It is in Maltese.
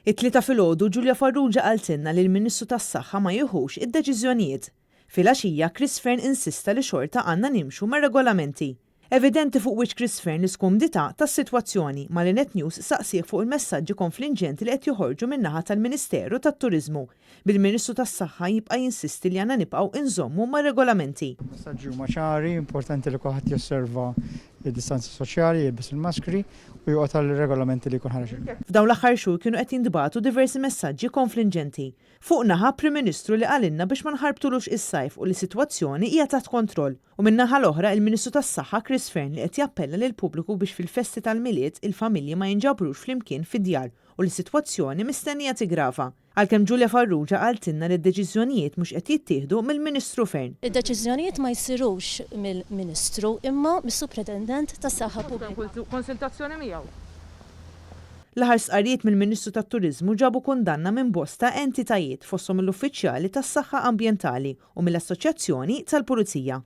It-Tlieta filgħodu Julia Farrugia qaltilna li l-Ministru tas-Saħħa ma jieħux id-deċiżjonijiet. Filgħaxija Chris Fearne insista li xorta għandna nimxu mar-regolamenti. Evidenti fuq wiċċ Chris Fearne l-iskumdità tas-sitwazzjoni, malli Net News saqsieh fuq il-messaġġi konflinġenti li qed joħorġu min-naħa tal-Ministeru tat-Turiżmu, bil-Ministru tas-Saħħa jibqa' jinsisti li għandna nibqgħu inżommu mar-regolamenti. Il-messaġġi huma ċari, importanti li kulħadd josserva d-distanza soċjali, jilbes il-maskri u joqgħod għal regolamenti li jkun ħareġ il-Gvern. F'dawn l-aħħar xhur kienu qed jintbagħtu diversi messaġġi konflinġenti. Fuq naħa Prim Ministru li qalilna biex ma nħarbtulux is-sajf u li s-sitwazzjoni hija taħt kontroll u min-naħa l-oħra il-Ministru tas-Saħħa Chris Fearne li qed jappella lill-pubbliku biex fil-festi tal-Milied il-familji ma jinġabrux flimkien fid-djar u li s-sitwazzjoni mistennija tigrava. Għalkemm Julia Farrugia qaltilna li d-deċiżjonijiet mhux qed jittieħdu mill-Ministru Fearne. Id-deċiżjonijiet ma jsirux mill-Ministru imma mis-Supretendent tas-Saħħa Pubblika. Konsultazzjoni miegħu. L-aħħar stqarrijiet mill-Ministru tat-Turiżmu ġabu kundanna minn bosta entitajiet fosthom l-uffiċjali tas-saħħa ambjentali u mill-Assoċjazzjoni tal-Pulizija.